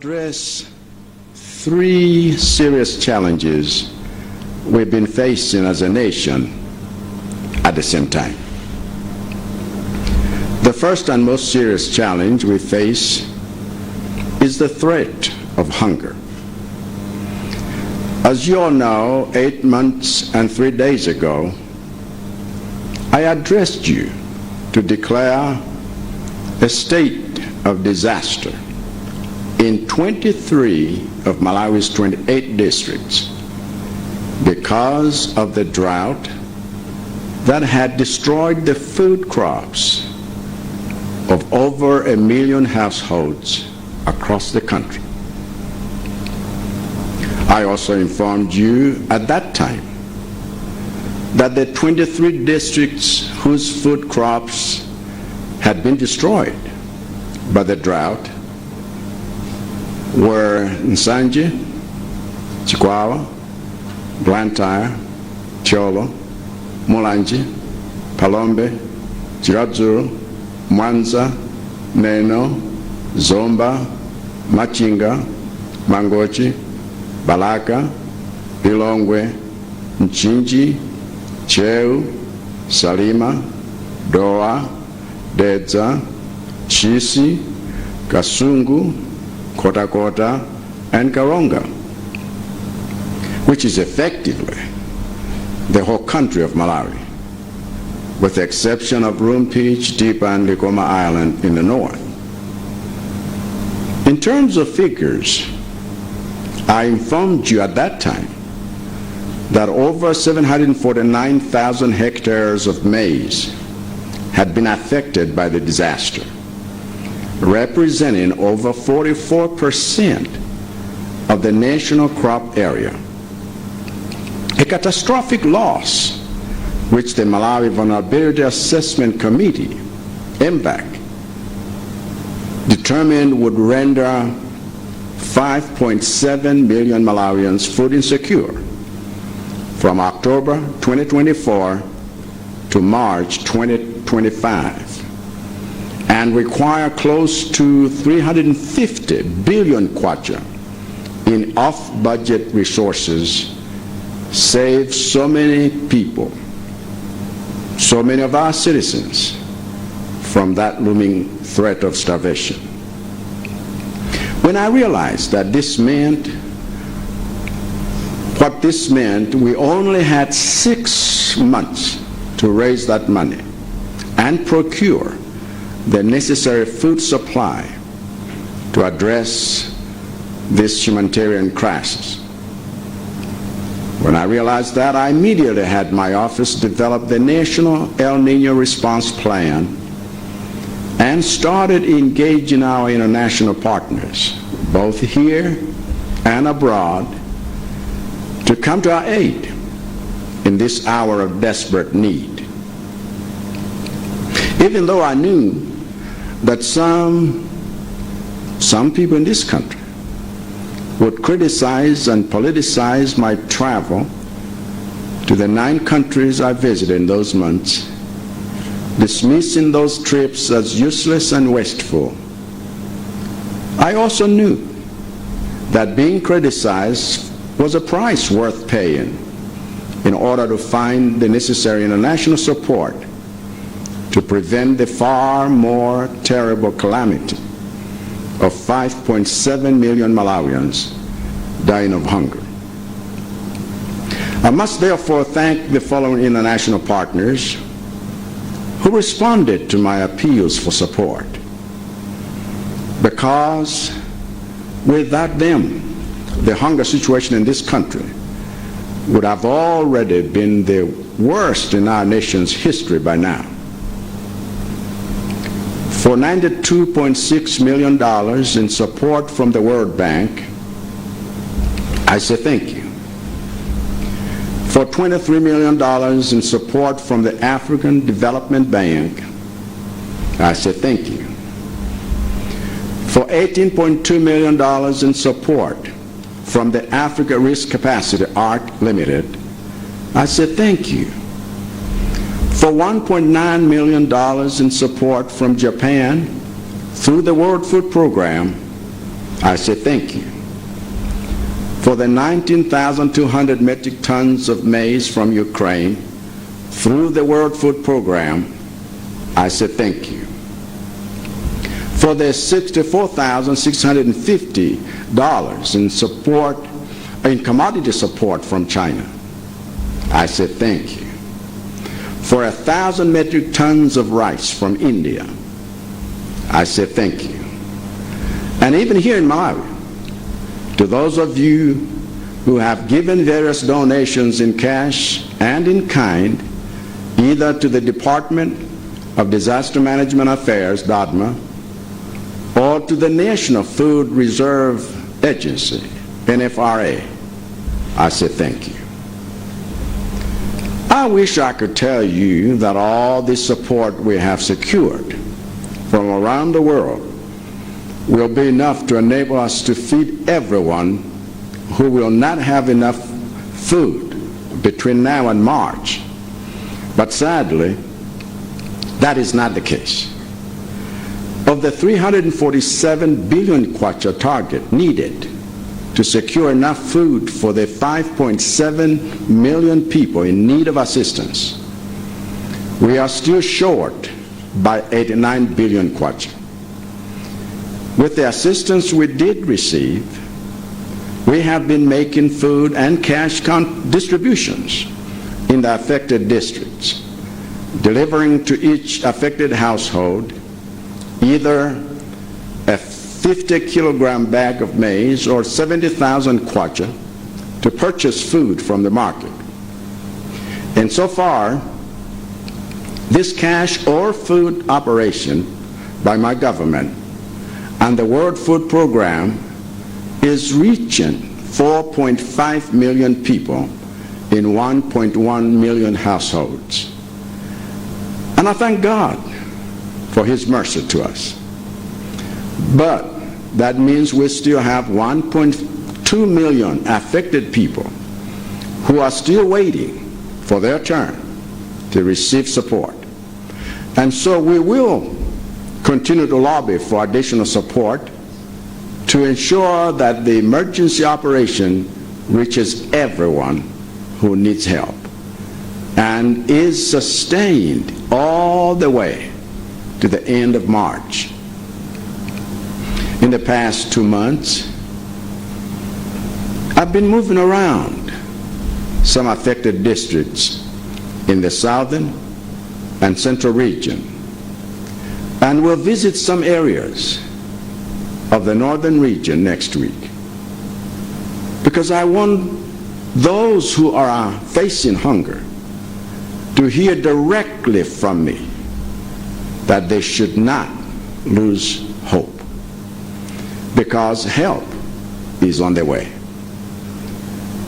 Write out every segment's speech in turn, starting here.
Address three serious challenges we've been facing as a nation at the same time. The first and most serious challenge we face is the threat of hunger. As you all know, 8 months and 3 days ago, I addressed you to declare a state of disaster in 23 of Malawi's 28 districts because of the drought that had destroyed the food crops of over a million households across the country. I also informed you at that time that the 23 districts whose food crops had been destroyed by the drought were Nsanje, Chikwawa, Blantyre, Thyolo, Mulanje, Phalombe, Chiradzulu, Mwanza, Neno, Zomba, Machinga, Mangochi, Balaka, Lilongwe, Mchinji, Ntcheu, Salima, Dowa, Dedza, Ntchisi, Kasungu, Nkhotakota, and Karonga, which is effectively the whole country of Malawi, with the exception of Rumphi, Chitipa, and Likoma Island in the north. In terms of figures, I informed you at that time that over 749,000 hectares of maize had been affected by the disaster, representing over 44% of the national crop area. A catastrophic loss which the Malawi Vulnerability Assessment Committee, MVAC, determined would render 5.7 million Malawians food insecure from October 2024 to March 2025 and require close to 350 billion kwacha in off-budget resources, save so many people, so many of our citizens from that looming threat of starvation. When I realized that this meant, what this meant, we only had 6 months to raise that money and procure the necessary food supply to address this humanitarian crisis. When I realized that, I immediately had my office develop the National El Nino Response Plan and started engaging our international partners, both here and abroad, to come to our aid in this hour of desperate need. Even though I knew that some people in this country would criticize and politicize my travel to the nine countries I visited in those months, dismissing those trips as useless and wasteful, I also knew that being criticized was a price worth paying in order to find the necessary international support to prevent the far more terrible calamity of 5.7 million Malawians dying of hunger. I must therefore thank the following international partners who responded to my appeals for support, because without them, the hunger situation in this country would have already been the worst in our nation's history by now. For $92.6 million in support from the World Bank, I say thank you. For $23 million in support from the African Development Bank, I say thank you. For $18.2 million in support from the Africa Risk Capacity ARC Limited, I say thank you. For $1.9 million in support from Japan through the World Food Program, I say thank you. For the 19,200 metric tons of maize from Ukraine through the World Food Program, I say thank you. For the $64,650 in commodity support from China, I say thank you. For 1,000 metric tons of rice from India, I say thank you. And even here in Malawi, to those of you who have given various donations in cash and in kind, either to the Department of Disaster Management Affairs, DODMA, or to the National Food Reserve Agency, NFRA, I say thank you. I wish I could tell you that all the support we have secured from around the world will be enough to enable us to feed everyone who will not have enough food between now and March. But sadly, that is not the case. Of the 347 billion kwacha target needed to secure enough food for the 5.7 million people in need of assistance, we are still short by 89 billion kwacha. With the assistance we did receive, we have been making food and cash distributions in the affected districts, delivering to each affected household either a 50 kilogram bag of maize or 70,000 kwacha to purchase food from the market. And so far, this cash or food operation by my government and the World Food Program is reaching 4.5 million people in 1.1 million households. And I thank God for His mercy to us. But that means we still have 1.2 million affected people who are still waiting for their turn to receive support. And so we will continue to lobby for additional support to ensure that the emergency operation reaches everyone who needs help and is sustained all the way to the end of March. In the past 2 months, I've been moving around some affected districts in the southern and central region and will visit some areas of the northern region next week because I want those who are facing hunger to hear directly from me that they should not lose hope because help is on the way.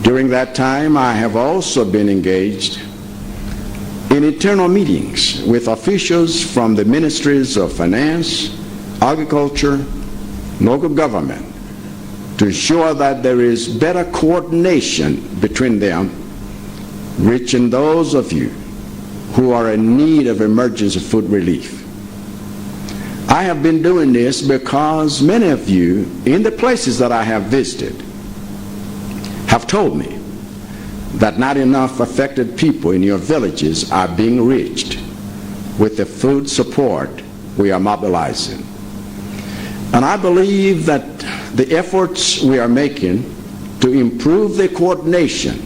During that time, I have also been engaged in internal meetings with officials from the ministries of finance, agriculture, local government to ensure that there is better coordination between them, reaching those of you who are in need of emergency food relief. I have been doing this because many of you in the places that I have visited have told me that not enough affected people in your villages are being reached with the food support we are mobilizing. And I believe that the efforts we are making to improve the coordination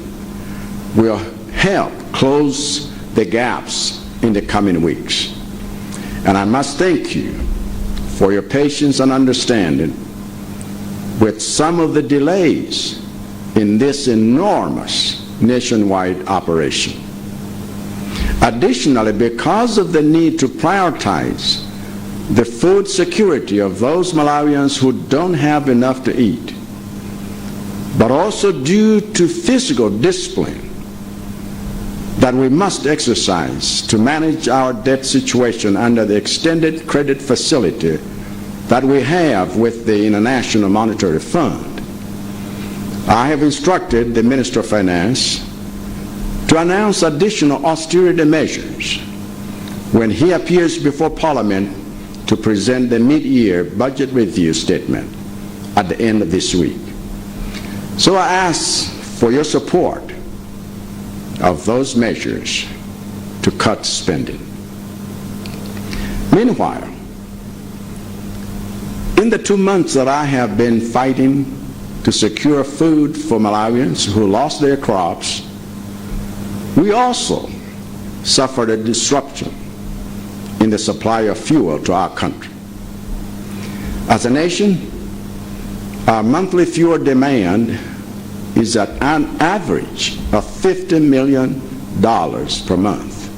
will help close the gaps in the coming weeks. And I must thank you for your patience and understanding with some of the delays in this enormous nationwide operation. Additionally, because of the need to prioritize the food security of those Malawians who don't have enough to eat, but also due to fiscal discipline that we must exercise to manage our debt situation under the extended credit facility that we have with the International Monetary Fund, I have instructed the Minister of Finance to announce additional austerity measures when he appears before Parliament to present the mid-year budget review statement. at the end of this week. So I ask for your support of those measures to cut spending. Meanwhile, in the 2 months that I have been fighting to secure food for Malawians who lost their crops, we also suffered a disruption in the supply of fuel to our country. As a nation, our monthly fuel demand is at an average of $50 million per month,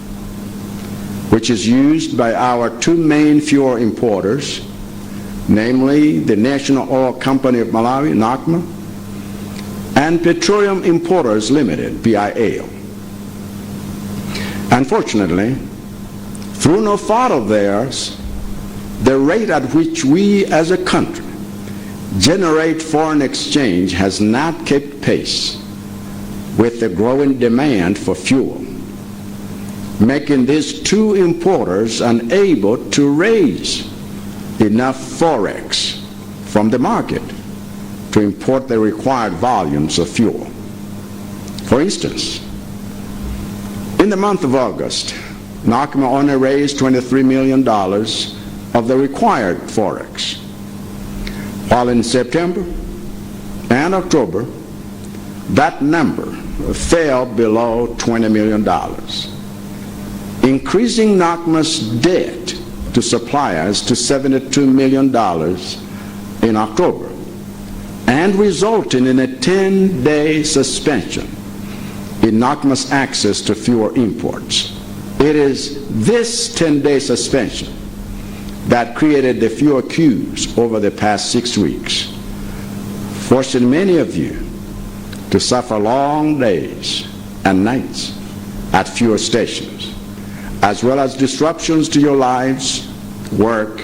which is used by our two main fuel importers, namely the National Oil Company of Malawi, NOCMA, and Petroleum Importers Limited, PIL. Unfortunately, through no fault of theirs, the rate at which we as a country generate foreign exchange has not kept pace with the growing demand for fuel, making these two importers unable to raise enough forex from the market to import the required volumes of fuel. For instance, in the month of August, NOCMA only raised $23 million of the required forex, while in September and October, that number fell below $20 million, increasing NOCMA's debt to suppliers to $72 million in October and resulting in a 10-day suspension in NOCMA's access to fuel imports. It is this 10-day suspension that created the fuel queues over the past 6 weeks, forcing many of you to suffer long days and nights at fuel stations, as well as disruptions to your lives, work,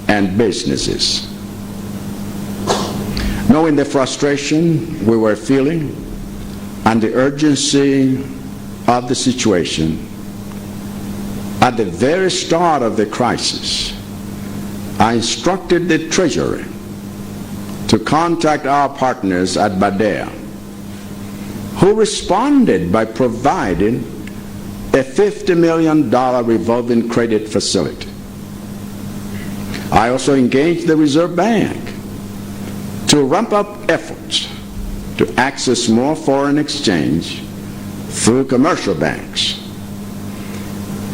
and businesses. Knowing the frustration we were feeling and the urgency of the situation, at the very start of the crisis, I instructed the Treasury to contact our partners at BADEA, who responded by providing a $50 million revolving credit facility. I also engaged the Reserve Bank to ramp up efforts to access more foreign exchange through commercial banks.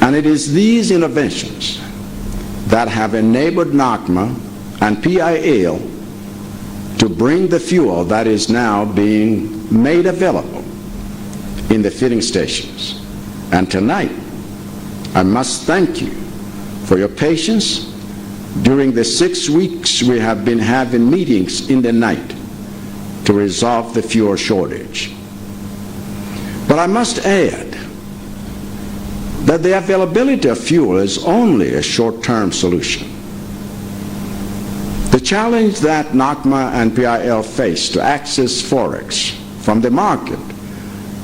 And it is these interventions that have enabled NOCMA and PIL to bring the fuel that is now being made available in the filling stations. And tonight, I must thank you for your patience during the 6 weeks we have been having meetings in the night to resolve the fuel shortage. But I must add that the availability of fuel is only a short-term solution. The challenge that NOCMA and PIL face to access forex from the market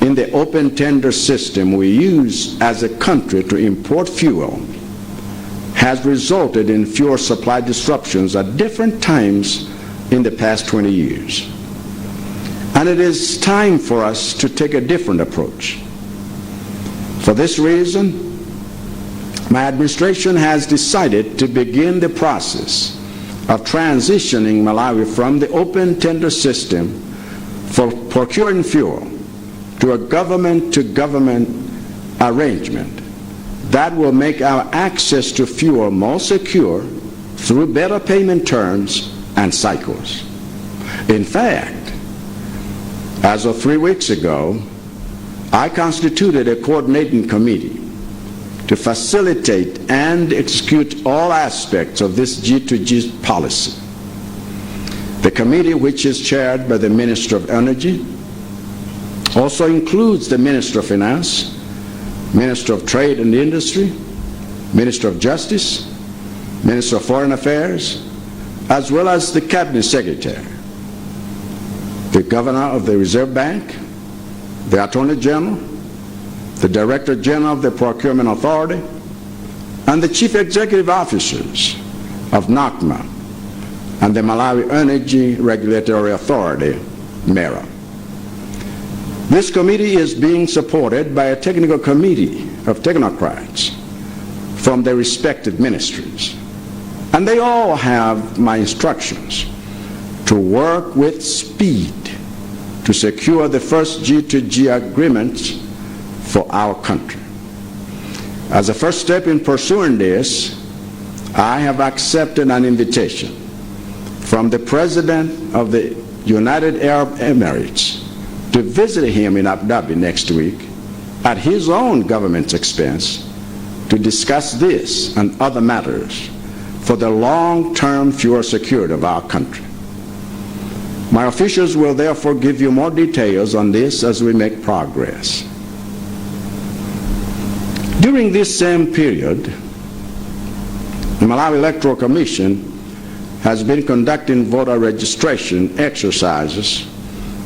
in the open tender system we use as a country to import fuel has resulted in fuel supply disruptions at different times in the past 20 years. And it is time for us to take a different approach. For this reason, my administration has decided to begin the process of transitioning Malawi from the open tender system for procuring fuel to a government-to-government arrangement that will make our access to fuel more secure through better payment terms and cycles. In fact, as of 3 weeks ago, I constituted a coordinating committee to facilitate and execute all aspects of this G2G policy. The committee, which is chaired by the Minister of Energy, also includes the Minister of Finance, Minister of Trade and Industry, Minister of Justice, Minister of Foreign Affairs, as well as the Cabinet Secretary, the Governor of the Reserve Bank, the Attorney General, the Director General of the Procurement Authority, and the Chief Executive Officers of NOCMA and the Malawi Energy Regulatory Authority, MERA. This committee is being supported by a technical committee of technocrats from their respective ministries. And they all have my instructions to work with speed to secure the first G2G agreements for our country. As a first step in pursuing this, I have accepted an invitation from the President of the United Arab Emirates to visit him in Abu Dhabi next week at his own government's expense to discuss this and other matters for the long-term fuel security of our country. My officials will therefore give you more details on this as we make progress. During this same period, the Malawi Electoral Commission has been conducting voter registration exercises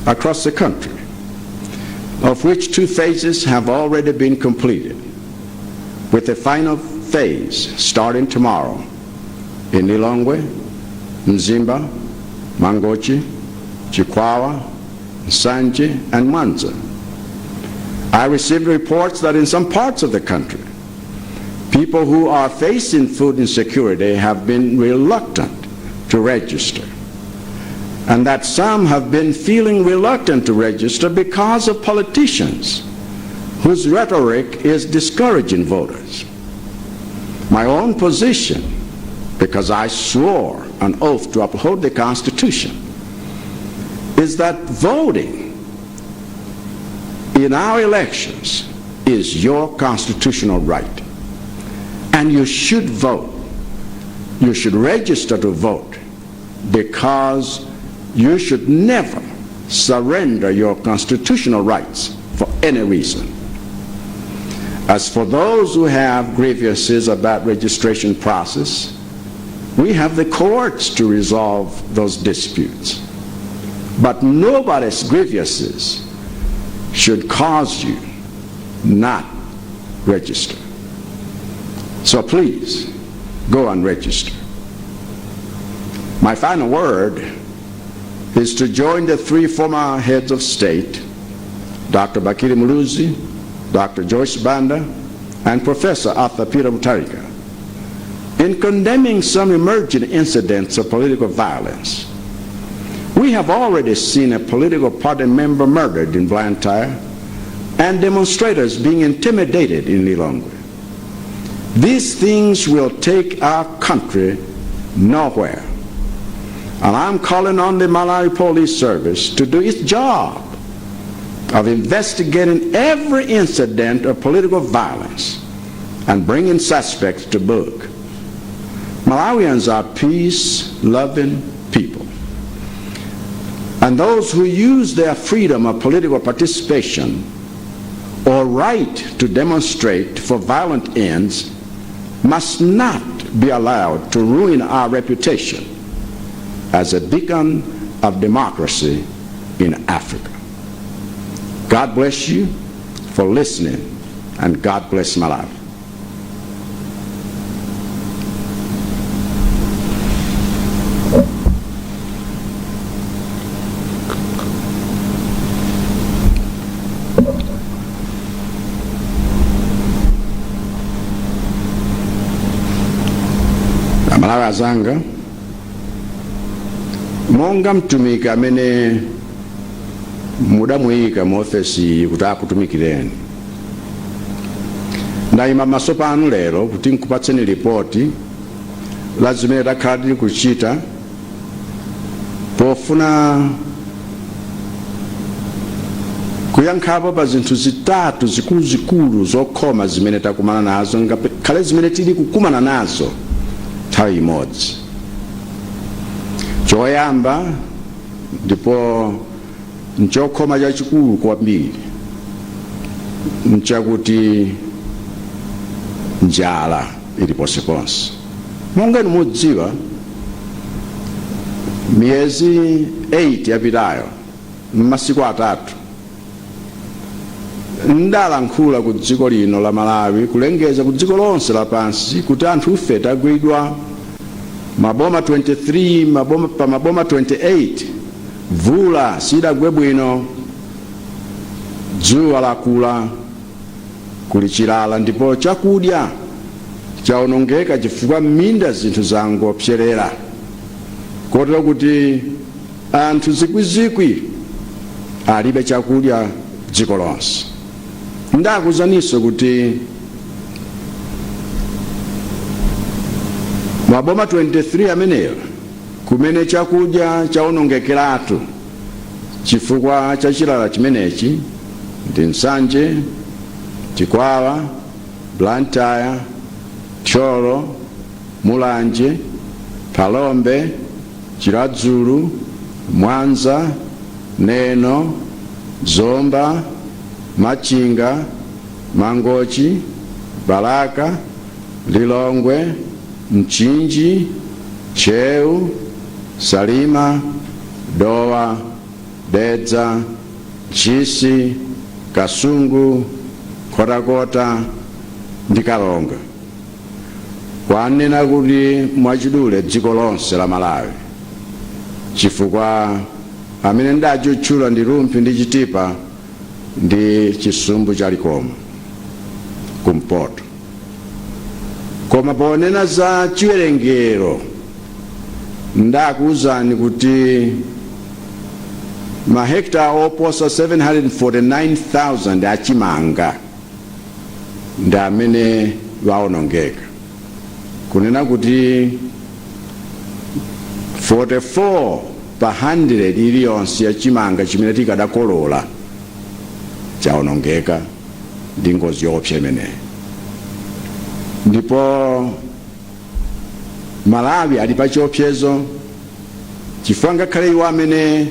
across the country, of which two phases have already been completed, with the final phase starting tomorrow in Lilongwe, Mzimba, Mangochi, Chikwawa, Nsanje, and Mwanza. I received reports that in some parts of the country, people who are facing food insecurity have been reluctant to register, and that some have been feeling reluctant to register because of politicians whose rhetoric is discouraging voters. My own position, because I swore an oath to uphold the Constitution, is that voting in our elections is your constitutional right. And you should vote. You should register to vote because you should never surrender your constitutional rights for any reason. As for those who have grievances about registration process, we have the courts to resolve those disputes. But nobody's grievances should cause you not register. So please, go and register. My final word is to join the three former heads of state, Dr. Bakili Muluzi, Dr. Joyce Banda, and Professor Arthur Peter Mutharika, in condemning some emerging incidents of political violence. We have already seen a political party member murdered in Blantyre and demonstrators being intimidated in Lilongwe. These things will take our country nowhere. And I'm calling on the Malawi Police Service to do its job of investigating every incident of political violence and bringing suspects to book. Malawians are peace-loving people. And those who use their freedom of political participation or right to demonstrate for violent ends must not be allowed to ruin our reputation as a beacon of democracy in Africa. God bless you for listening, and God bless Malawi. Amalawi azanga, monga mtumiki amene mudamuyika mu ofesi kuti akutumikireni, ndayima pamaso panu lero kuti nkupatseni ripoti la zimene takhala tili kuchita pofuna kuyankhapo pa zinthu zitatu zikuluzikulu zokhoma zimene takumana nazo, ngakhale zimene tili kukumana nazo nthawi imodzi. Choyamba, ndipo nchokhoma chachikulu kwambiri, nchakuti njala ili ponseponse. Monga inu mudziwa, miyezi 8 yapitayo, m'masiku 3, ndalankhula ku dziko lino la Malawi, kulengeza ku dziko lonse lapansi kuti anthu ife tagwidwa Maboma 23 maboma, pa maboma 28 mvula sidagwe bwino, dzuwa lakula, kuli chilala ndipo chakudya chaonongeka chifukwa m'minda zinthu zangopserera, kotero kuti anthu zikwizikwi alibe chakudya dziko lonse. Ndakuuzaninso kuti maboma 23 ameneyo kumene chakudya chaonongekeratu chifukwa cha chilala chimenechi ndi Nsanje, Chikwawa, Blantyre, Thyolo, Mulanje, Phalombe, Chiradzulu, Mwanza, Neno, Zomba, Machinga, Mangochi, Balaka, Lilongwe, Mchinji, Ntcheu, Salima, Dowa, Dedza, Ntchisi, Kasungu, Nkhotakota ndi Karonga. Kwanena kuti mwachidule dziko lonse la Malawi, chifukwa amene ndachutchula ndi Rumphi ndi Chitipa ndi chisumbu cha Likoma kumpoto. Koma ponena za chiwerengero, ndakuwuzani kuti mahekita oposa 749,000 achimanga ndi amene waonongeka, kunena kuti 44 pa 100 iliyonse ya chimanga chimene tikadakolola chaonongeka ndi ngozi yoopsa imeneyi. Ndipo Malawi ali pa chiopsezo chifukwa ngakhale iwo amene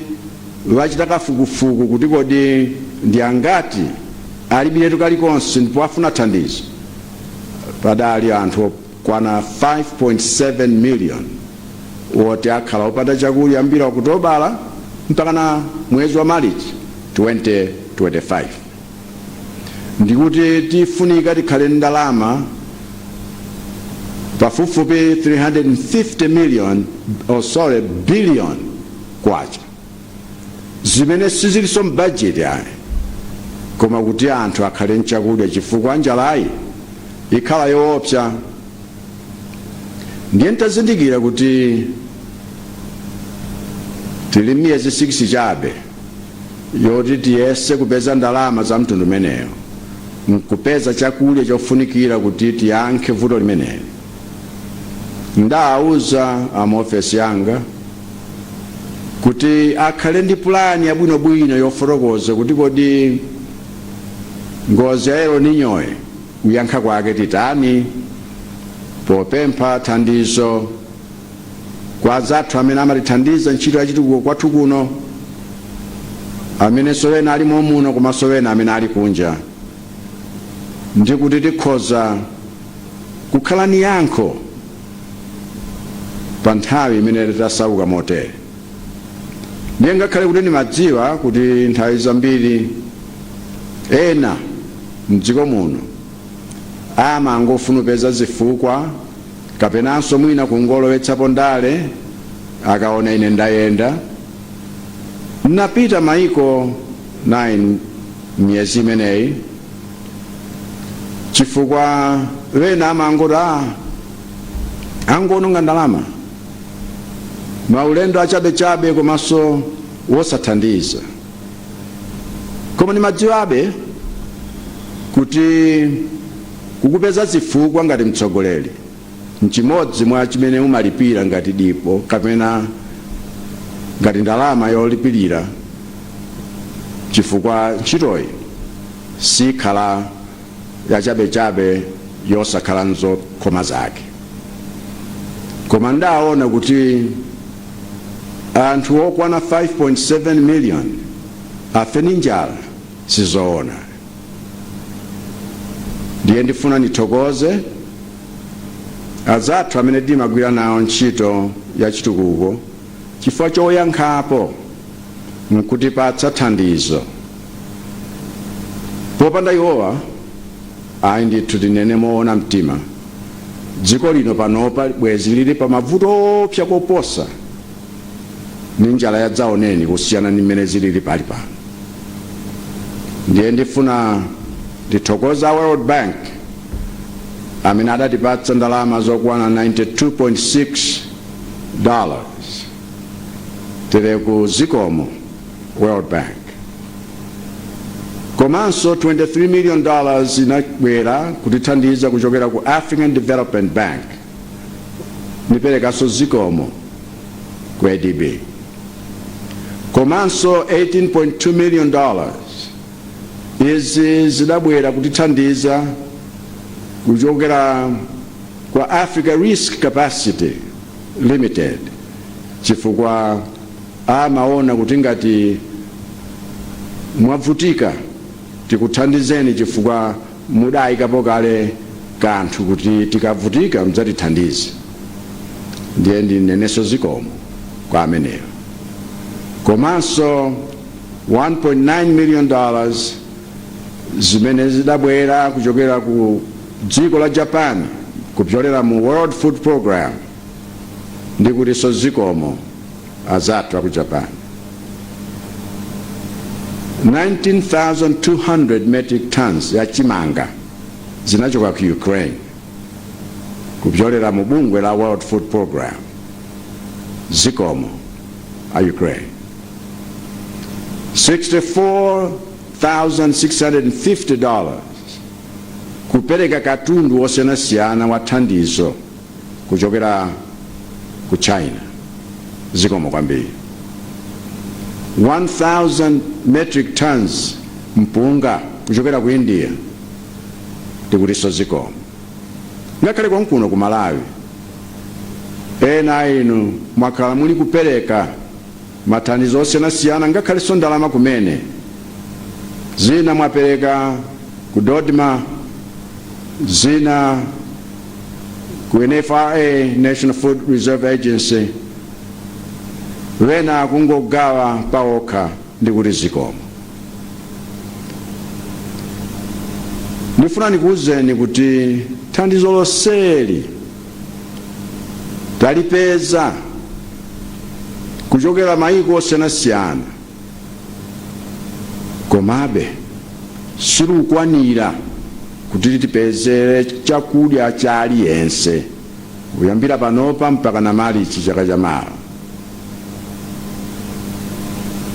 wachita kafukufuku kuti kodi ndi angati alibiretu kalikonse ndipo afuna thandizo, padali anthu okwana 5.7 million woti akhala opanda chakudya kuyambira Okutobala mpakana mwezi wa Marichi 2025. Ndikuti tifunika tikhale ndalama pafupifupi 350 million, oh sorry, billion kwacha, zimene sizilinso m'bajeti ayi, koma kuti anthu akhale nchakudya chifukwa njalayi ikhala yoopsa. Ndiye ntazindikira kuti tili miyezi 6 chabe yoti tiyese kupeza ndalama za mtundu umeneyo nkupeza chakudya chofunikira kuti tiyankhe vuto limeneli, ndawauza amaofesi yanga kuti akhale ndi pulani yabwinobwino yofotokoza kuti kodi ngozi ya El Niñoyi kuyankha kwake titani, popempha thandizo kwa azathu amene amatithandiza ntchito yachitukuko kwathu kuno, amenenso ena ali momuno komanso ena amene ali kunja, ndi kuti tikhoza kukhala ni yankho pa nthawi imene tasauka motere. Ndiye ngakhale kuti ndimadziwa kuti nthawi zambiri ena mdziko muno amangofuna kupeza zifukwa kapenanso mwina kungolowetsapo ndale akaona ine ndayenda, napita maiko 9 miyezi imeneyi, chifukwa wena amangoti a angononga ndalama, maulendo achabechabe komanso wosathandiza. Koma ndimadziwabe kuti kukupeza zifukwa ngati mtsogoleri nchimodzi mwa chimene umalipira ngati dipo kapena ngati ndalama yolipirira, chifukwa ntchitoyi sikhala yachabechabe yosakhala nzokhoma zake. Koma ndaona kuti anthu okwana 5.7 million afe ndi njala sizoona. Ndiye ndifuna ndithokoze azathu amene timagwira nawo ntchito ya chitukuko chifukwa choyankhapo nkutipatsa thandizo. Popanda iwowa, ayi ndithu, tinene moona mtima, Dziko lino panopa bwezi lili pa mavuto opsa koposa ndi njala yadzaoneni kusiyana ndi mmene zilili pali pano. Ndiye ndifuna ndithokoza World Bank amene adatipatsa ndalama zokwana $92.6. Tere ku zikomo, World Bank. Komanso $23 million inabwera kutithandiza kuchokera ku African Development Bank. Ndiperekanso zikomo ku ADB. Komanso $18.2 million izi zidabwera kutithandiza kuchokera kwa Africa Risk Capacity Limited, chifukwa amaona kuti ngati mwavutika tikuthandizeni, chifukwa mudayikapo kale kanthu kuti tikavutika mdzatithandize. Ndiye ndinenenso zikomo kwa ameneyo. Komanso $1.9 million zimene zidabwera kuchokera ku dziko la Japan kupyolera mu World Food Program, ndikutinso zikomo azathu aku Japan. 19,200 metric tons ya chimanga zinachoka ku Ukraine kupyolera mu bungwe la World Food Program. Zikomo a Ukraine. $64,650 kupereka katundu wosiyanasiyana wa thandizo kuchokera ku China. Zikomo kwambiri. 1000 metric tons mpunga kuchokera ku India, tikutinso zikomo. Ngakhale konkuno ku Malawi, ena inu mwakhala muli kupereka mathandizo osiyanasiyana, ngakhalenso ndalama kumene. Zina mwapereka ku DoDMA, zina ku NFRA, National Food Reserve Agency, wena kungogawa paokha, ndikuti zikomo. Ndifuna ndikuwuzeni kuti thandizo lonseli talipeza kuchokera mayiko osiyanasiyana, komabe silikukwanira kuti tipezere chakudya cha aliyense kuyambira panopa mpaka na Marichi chaka chamawa.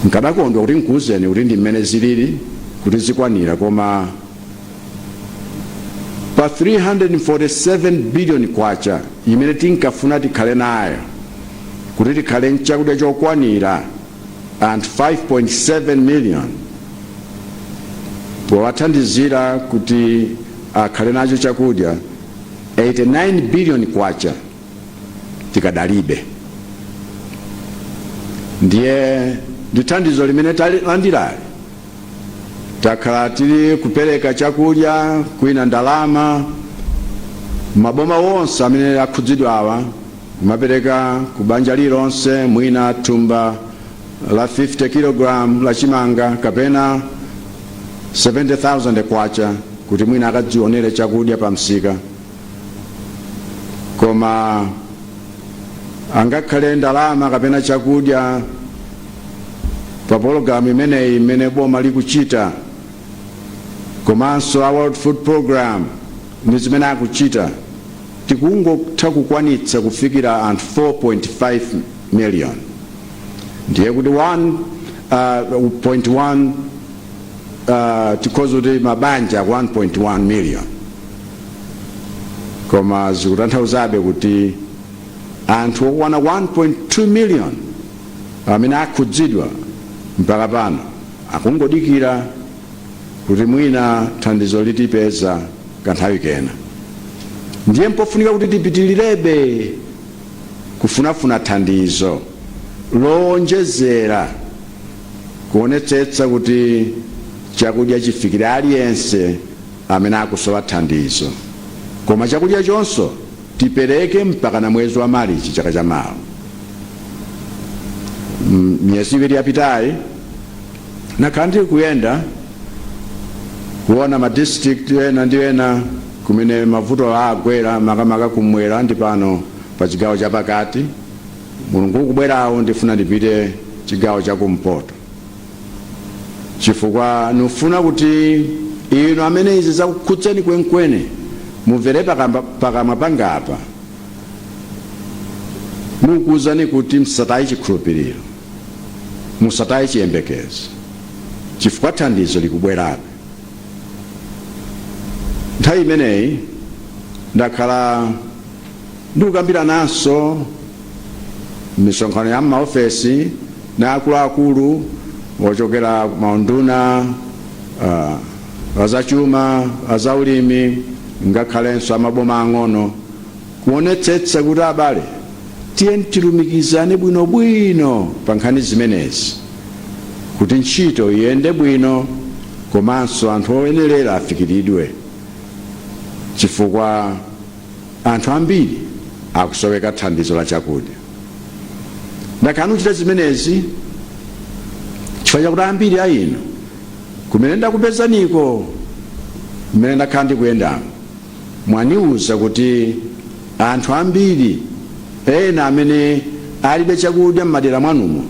Nkadakondwa kuti nkuwuzeni kuti ndi mmene zilili kuti zikwanira, koma pa 347 billion kwacha imene tinkafuna tikhale nayo kuti tikhale nchakudya chokwanira anthu 5.7 million, powathandizira kuti akhale nacho chakudya, 89 billion kwacha tikadalibe. Ndiye ndi thandizo limene talandirali takhala tili kupereka chakudya, kwina ndalama, maboma wonse amene akhudzidwa awa, kumapereka ku banja lilonse mwina thumba la 50 kg la chimanga kapena 70,000 kwacha kuti mwina akadzionere chakudya pa msika. Koma angakhale ndalama kapena chakudya pa pologalamu imeneyi imene boma likuchita, komanso a World Food Program ndi zimene akuchita, tikungotha kukwanitsa kufikira anthu 4.5 million. Ndiye kuti 1.1, tikhoza kuti mabanja 1.1 million, koma zikutanthauzabe kuti anthu okwana 1.2 million amene akhudzidwa mpaka pano akungodikira kuti mwina thandizo litipeza kanthawi kena. Ndiye mpofunika kuti tipitilirebe kufunafuna thandizo lowonjezera kuonetsetsa kuti chakudya chifikire aliyense amene akusowa thandizo, koma chakudya chonso tipereke mpaka na mwezi wa Marichi chaka chamawa. Miyezi 2 yapitayi nakhala ndili kuyenda kuona ma district ena ndi ena. Kumene mavuto agwera, makamaka kumwera ndi pano pa chigawo chapakati. Mulungu ukubwerawo ndifuna ndipite chigawo chakumpoto, chifukwa nufuna kuti inu amene izi zakukhudzeni kwenikweni mumvere pakamwa pangapa mukuwuzani kuti musataye chikhulupiriro, musataye chiyembekezo, chifukwa thandizo likubwerabe. Nthawi imeneyi ndakhala ndikukambirananso misonkhano ya m'maofesi na akuluakulu ochokera maunduna azachuma, azaulimi, ngakhalenso amaboma ang'ono, kuonetsetsa kuti abale, tiye tilumikizane bwinobwino pa nkhani zimenezi kuti ntchito iyende bwino komanso anthu oyenerera afikiridwe, chifukwa anthu ambiri akusoweka thandizo la chakudya. Ndakhala ndikuchita zimenezi chifukwa chakuti ambiri a inu kumene ndakupezaniko, kumene ndakhala ndikuyendamo, mwaniuza kuti anthu ambiri ena amene alibe chakudya m'madera mwanumo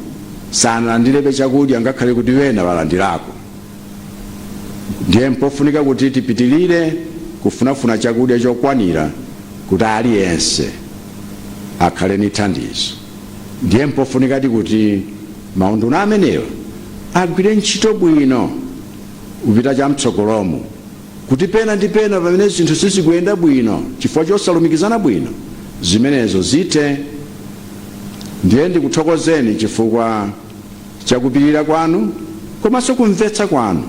sanalandirebe chakudya, ngakhale kuti wena walandirako. Ndiye mpofunika kuti tipitirire kufunafuna chakudya chokwanira kuti aliyense akhale ni thandizo. Ndiye mpofunikadi kuti maunduna amenewa agwire ntchito bwino kupita chamtsogolomo, kuti pena ndi pena pamene zinthu sizikuyenda bwino chifukwa chosalumikizana bwino, zimenezo zithe. Ndiye ndikuthokozeni chifukwa chakupirira kwanu komanso kumvetsa kwanu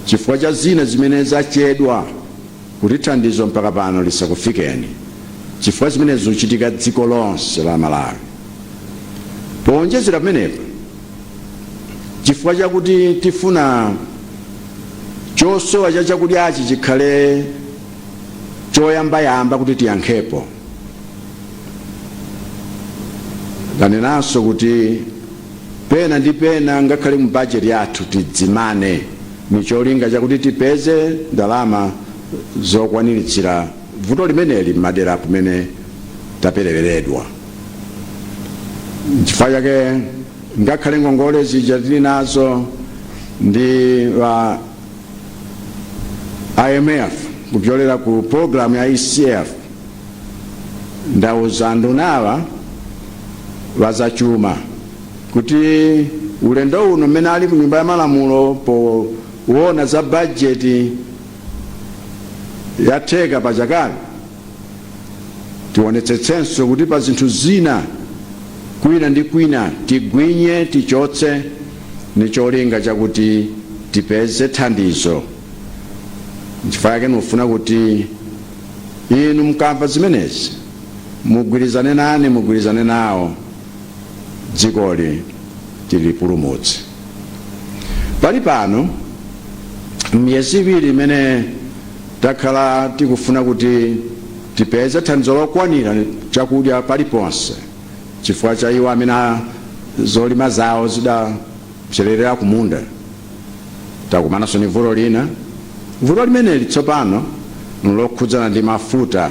chifukwa cha zina zimene zachedwa kuti thandizo mpaka pano lisakufikeni, chifukwa zimenezo zikuchitika dziko lonse la Malawi. Powonjezera pamenepa, chifukwa chakuti tifuna chosowa cha chakudyachi chikhale choyambayamba kuti tiyankhepo, ndanenanso kuti pena ndi pena ngakhale mu bajeti yathu tidzimane ni cholinga chakuti tipeze ndalama zokwaniritsira vuto limeneli m'madera kumene tapereweredwa. Nchifukwa chake ngakhale ngongole zija tili nazo ndi wa IMF kupyolera ku program ya ECF, ndauza andunawa wazachuma kuti ulendo uno mmene ali ku Nyumba ya Malamulo poona za bajeti yatheka pachakali, tionetsetsenso kuti pa zinthu zina kwina ndi kwina tigwinye, tichotse ni cholinga chakuti tipeze thandizo. Nchifukwa chake nufuna kuti inu mkamva zimenezi mugwirizane nane, mugwirizane nawo, dzikoli tilipulumutse. Pali pano, miyezi 2 imene takhala tikufuna kuti tipeze thandizo lokwanira chakudya paliponse chifukwa cha iwo amene zolima zawo zidapsererera kumunda, takumananso ni vuto lina. Vuto limeneli tsopano nlokhudzana ndi mafuta,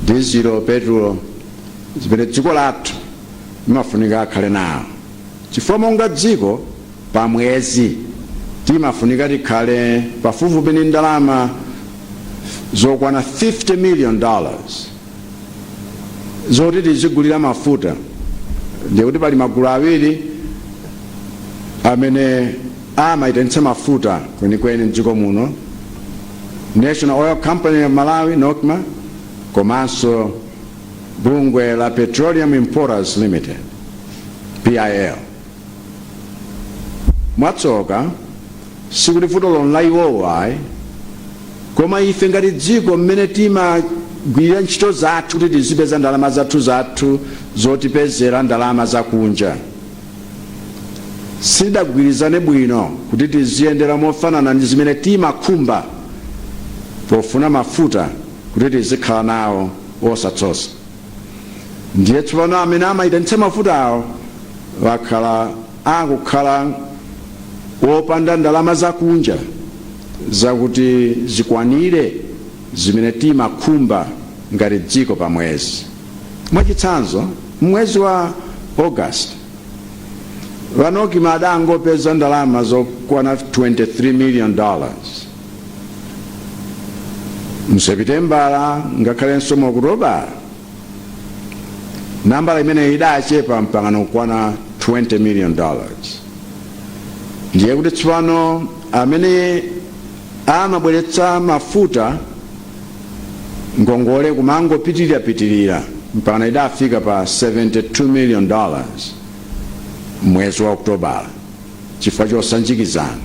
dizilo, petulo, zimene dziko lathu limafunika akhale nawo, chifukwa monga dziko pa mwezi timafunika tikhale pafupifupi ndi ndalama zokwana $50 million zoti tizigulira mafuta. Ndiye kuti pali magulu awiri amene amayitanitsa mafuta kwenikweni mdziko muno: National Oil Company of Malawi, NOCMA, komanso bungwe la Petroleum Importers Limited, PIL. Mwatsoka, sikuti vuto lon la iwowo ayi, koma ife ngati dziko mmene timagwirira ntchito zathu kuti tizipeza ndalama zathu zathu zotipezera ndalama zakunja, sidagwirizane bwino kuti tiziyendera mofanana ndi zimene timakhumba pofuna mafuta kuti tizikhala nawo osatsosa. Ndiye tsopano amene amayitanitsa mafuta awo wakhala akukhala wopanda ndalama zakunja zakuti zikwanire. zimene timakhumba ngati dziko pa mwezi. Mwachitsanzo, mwezi wa August a NOCMA adangopeza ndalama zokwana $23 million. Msepitembala ngakhalenso mu Okutobala nambala imene idachepa mpaka kukwana $20 million. Ndiye kuti tsopano amene amabweretsa mafuta, ngongole kumangopitirira-pitirira mpaka idafika pa $72 million mwezi wa Okutobala chifukwa chosanjikizana.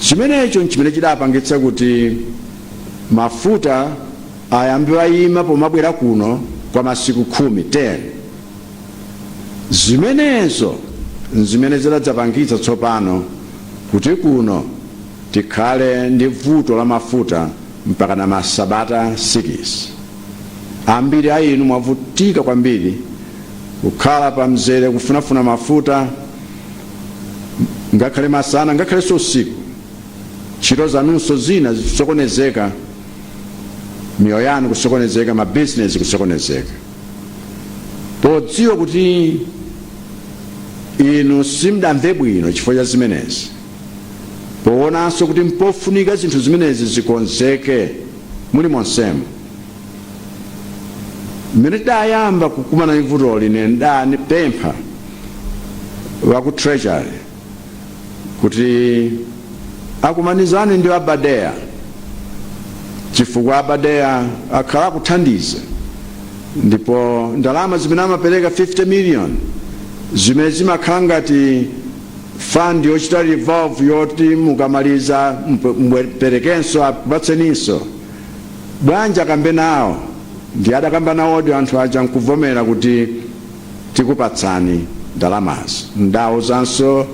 Chimenecho nchimene chidapangitsa kuti mafuta ayambe ayima pomabwera kuno kwa masiku 10, 10. Zimenezo nzimene zidadzapangitsa tsopano kuti kuno tikhale ndi vuto la mafuta mpaka na masabata 6. Ambiri a inu mwavutika kwambiri kukhala pa mzere kufunafuna mafuta, ngakhale masana, ngakhalenso usiku. Ntchito zanunso zina zisokonezeka, miyoyo yanu kusokonezeka, mabizinesi kusokonezeka. Podziwa kuti inu simudamve bwino chifukwa cha zimenezi, poonanso kuti mpofunika zinthu zimenezi zikonzeke muli monsemo, mmene tidayamba kukumana ndi vutoli, ine ndapempha wa ku Treasury kuti akumanizane ndi a BADEA, chifukwa a BADEA akhala akuthandiza, ndipo ndalama zimene amapereka 50 million zimene zimakhala ngati fund yochita revolve, yoti mukamaliza muperekenso akupatseninso, bwanji akambe nawo? Ndi adakamba nawodi anthu aja nkuvomera kuti tikupatsani ndalamazo. Ndawuzanso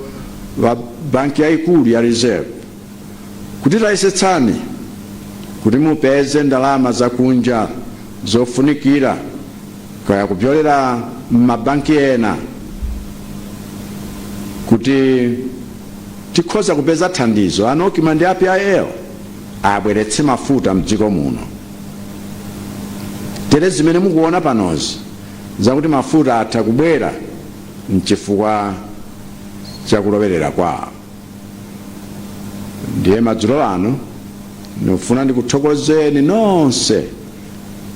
wa banki yayikulu ya Reserve kuti tayesetsani kuti mupeze ndalama zakunja zofunikira, kaya kupyolera m'mabanki ena, kuti tikhoza kupeza thandizo, a NOCMA ndi a PIL abweretse mafuta mdziko muno. Tere zimene mukuona panozi zakuti mafuta atha kubwera mchifukwa chakulowerera kwawo. Ndiye madzulo ano ndikufuna ndikuthokozeni nonse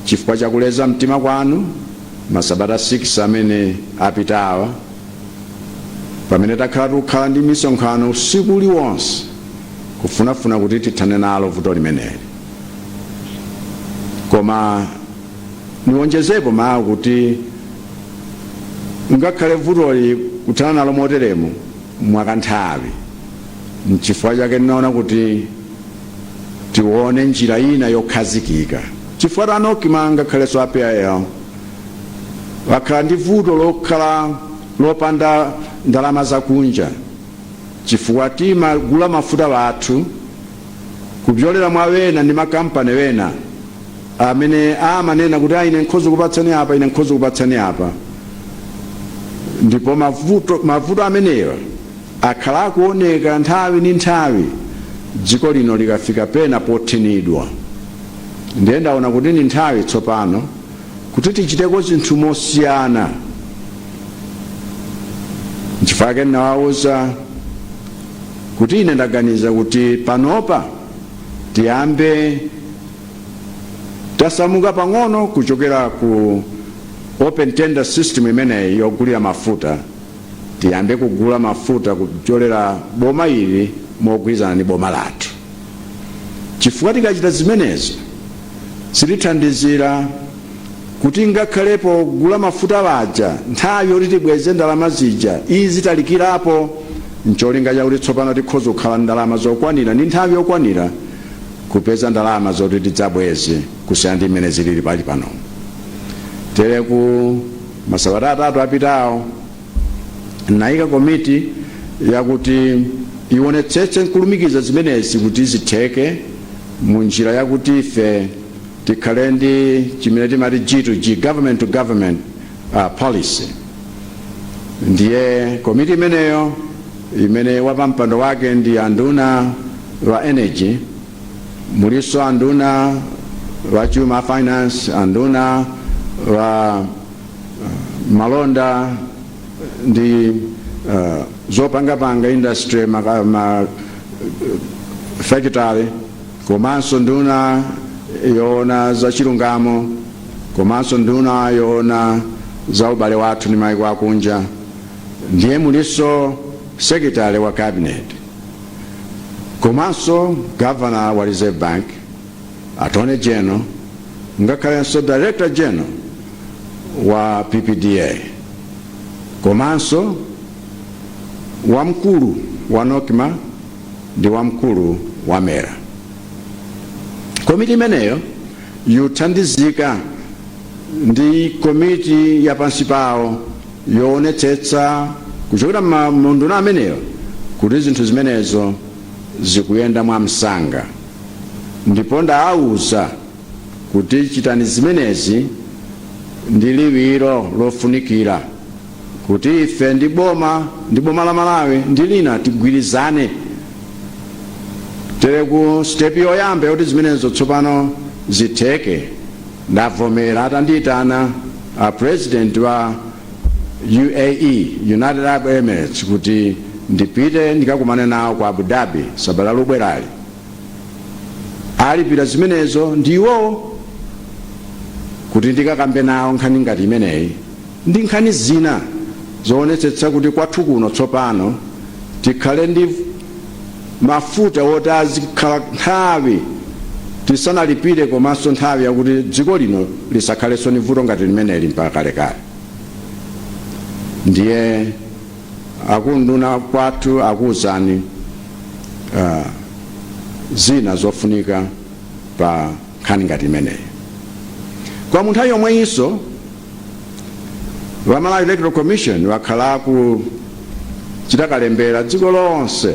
chifukwa chakuleza mtima kwanu masabata 6 amene apitawa, pamene takhala tikukhala ndi misonkhano usiku uliwonse kufunafuna kuti tithane nalo vuto limeneli. Koma niwonjezepo mawu kuti ngakhale vutoli kuthana nalo moteremu mwakanthawi, nchifukwa chake ndinaona kuti tione njira ina yokhazikika, chifukwa a NOCMA ngakhalenso a PIL wakhala ndi vuto lokhala lopanda ndalama zakunja, chifukwa timagula mafuta wathu kupyolera mwa wena ndi makampani wena amene amanena kuti, "Ine nkhoza kupatsani apa, ine nkhoza kupatsani apa." Ndipo mavuto amenewa akhala akuoneka nthawi ndi nthawi dziko lino likafika pena pothinidwa. Ndiye ndaona kuti ni nthawi tsopano kuti tichiteko zinthu mosiyana. Nchifukwa chake ndinawawuza kuti ine ndaganiza kuti panopa tiyambe tasamuka pang'ono kuchokera ku open tender system imeneyi yogulira mafuta, tiyambe kugula mafuta kupyolera boma ili mogwirizana ndi boma lathu, chifukwa tikachita zimenezo zitithandizira kuti ngakhalepo kugula mafuta waja, nthawi yoti tibweze ndalama zija izitalikirapo, ncholinga chakuti tsopano tikhoza kukhala ndalama zokwanira ndi nthawi yokwanira kupeza ndalama zoti tidzabweze, kusiyana ndi mmene zilili pali pano. Tere ku masabata 3 apitawo nayika komiti yakuti ionetsetse nkulumikiza zimenezi kuti zitheke mu njira yakuti ife tikhale ndi chimene timati G2G, government to government policy. Ndiye komiti imeneyo, imene wapampando wake ndi anduna wa energy. Muliso anduna wachuma, finance, anduna wa malonda ndi zopangapanga, industry, ma factory, komanso nduna yoona za chilungamo, komanso nduna yoona za ubale wathu ndi maiko akunja. Ndiye muliso secretary wa cabinet, komanso governor wa Reserve Bank, attorney general, ngakhalenso director general wa PPDA, komanso wamkulu wa NOCMA ndi wamkulu wa MERA. Komiti imeneyo yuthandizika ndi komiti ya pansi pawo yoonetsetsa kuchokera munduna ameneyo kuti zinthu zimenezo zikuyenda mwamsanga. Ndipo ndaawuza kuti chitani zimenezi ndi liwiro lofunikira kuti ife ndi boma la Malawi ndi lina tigwirizane. Tere ku step yoyamba yoti zimenezo tsopano zitheke, ndavomera atandiyitana a president wa UAE, United Arab Emirates, kuti ndipite ndikakumane nawo ku Abu Dhabi sabata lobwerali. Alipira zimenezo ndiwo kuti ndikakambe nawo nkhani ngati imeneyi ndi nkhani zina zoonetsetsa kuti kwathu kuno tsopano tikhale ndi mafuta woti azikhala nthawi tisanalipire, komanso nthawi yakuti dziko lino lisakhalenso ni vuto ngati limeneli mpaka kalekale. Ndiye akunduna kwathu akuwuzani zina zofunika pa nkhani ngati imeneyi. Kwa mu nthawi yomweyinso, wa Malawi Electoral Commission wakhala kuchita kalembera dziko lonse.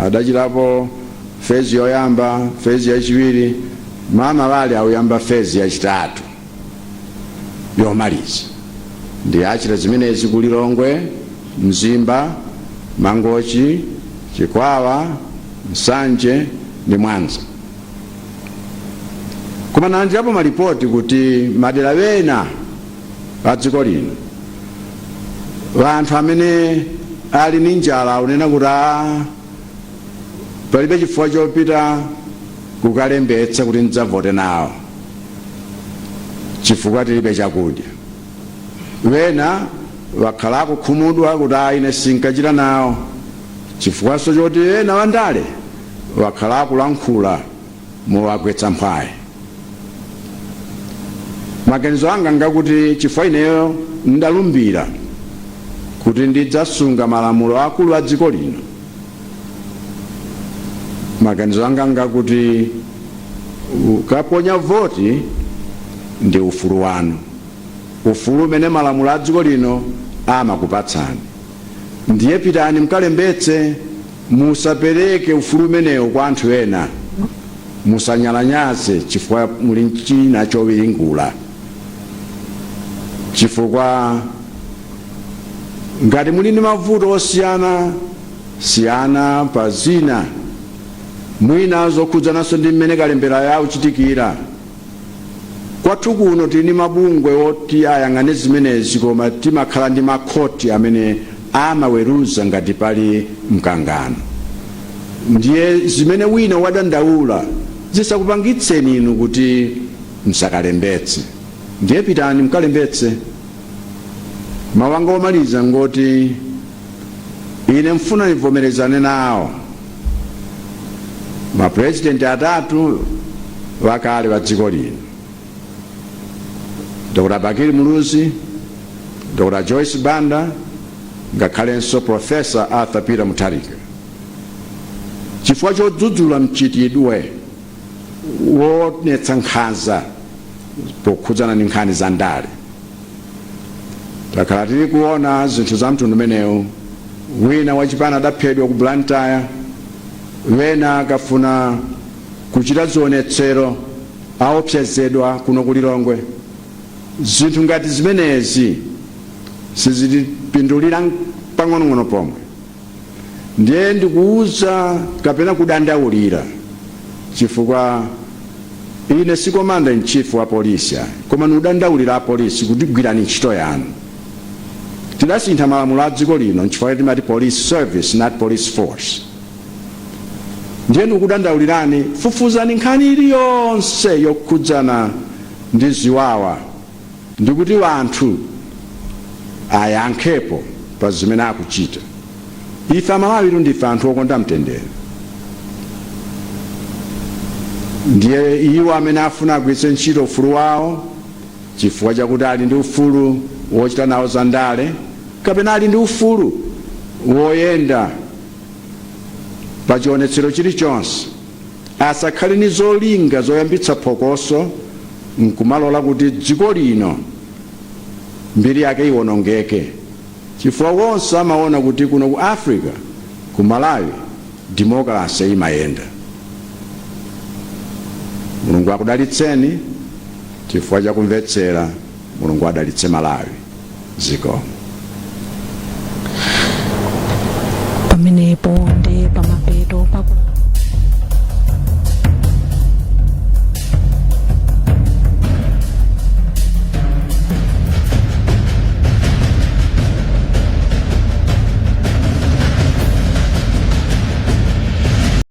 Adachitapo phase yoyamba, phase yachiwiri, mama wali auyamba phase yachitatu yomaliza. Ndi achita zimenezi ku Lilongwe, Mzimba, Mangochi, Chikwawa, Nsanje ndi Mwanza. Koma nalandirapo malipoti kuti madera wena a dziko lino anthu amene ali ndi njala akunena kuti a palibe chifukwa chopita kukalembetsa kuti ndidzavote nawo chifukwa tilibe chakudya. Wena wakhala akukhumudwa kuti a ine sinkachita nawo chifukwanso choti ena wandale wakhala akulankhula mowagwetsa mphwayi. Maganizo anga ngakuti chifukwa ineyo ndalumbira kuti ndidzasunga malamulo akulu a dziko lino, maganizo anga ngakuti ukaponya voti ndi ufulu wanu, ufulu umene malamulo a dziko lino amakupatsani. Ndiye pitani mkalembetse, musapereke ufulu umenewo kwa anthu ena, musanyalanyaze chifukwa muli china chowiringula, chifukwa ngati muli ndi mavuto osiyana siyana pa zina mwina zokhudzananso ndi mmene kalembera yakuchitikira kwathu kuno, tili ndi mabungwe oti ayang'ane zimenezi, koma timakhala ndi makhoti amene amaweruza ngati pali mkangano. Ndiye zimene wina wadandaula zisakupangitseni inu kuti msakalembetse. Ndiye pitani mkalembetse. Mawu anga omaliza ngoti ine mfuna ndivomerezane nawo mapurezidenti atatu wakale wa dziko lino, Dr Bakili Muluzi, Dr Joyce Banda, ngakhalenso Professor Arthur Peter Mutharika, chifukwa chodzudzula mchitidwe wonetsa nkhanza pokhudzana ndi nkhani za ndale. Takhala tili kuona zinthu za mtundu umenewu. Wina wachipani adaphedwa ku Blantyre, wena akafuna kuchita zionetsero aopsezedwa kuno ku Lilongwe. Zinthu ngati zimenezi sizitipindulira pang'onong'ono pomwe. Ndiye ndikuuza kapena kudandaulira Chifukwa ine si commander in chief wa polisi ayi, koma nikudandaulira apolisi kuti gwirani ntchito yanu. Tidasintha malamulo a dziko lino, nchifukwa timati Police Service, not police force. Ndiye ndikudandaulirani, fufuzani nkhani iliyonse yokhudzana ndi ziwawa ndikuti wanthu ayankhepo pa zimene akuchita. Ife Amalawi ndife anthu okonda mtendere. Ndiye iwo amene afuna agwiritse ntchito ufulu wawo chifukwa chakuti ali ndi ufulu wochita nawo za ndale kapena ali ndi ufulu woyenda pa chionetsero chilichonse, asakhale ni zolinga zoyambitsa phokoso nkumalola kuti dziko lino mbiri yake iwonongeke, chifukwa wonse amaona kuti kuno ku Africa, ku Malawi, demokrasi imayenda. Mulungu akudalitseni chifukwa chakumvetsera. Mulungu adalitse Malawi. Zikomo. Pamenepo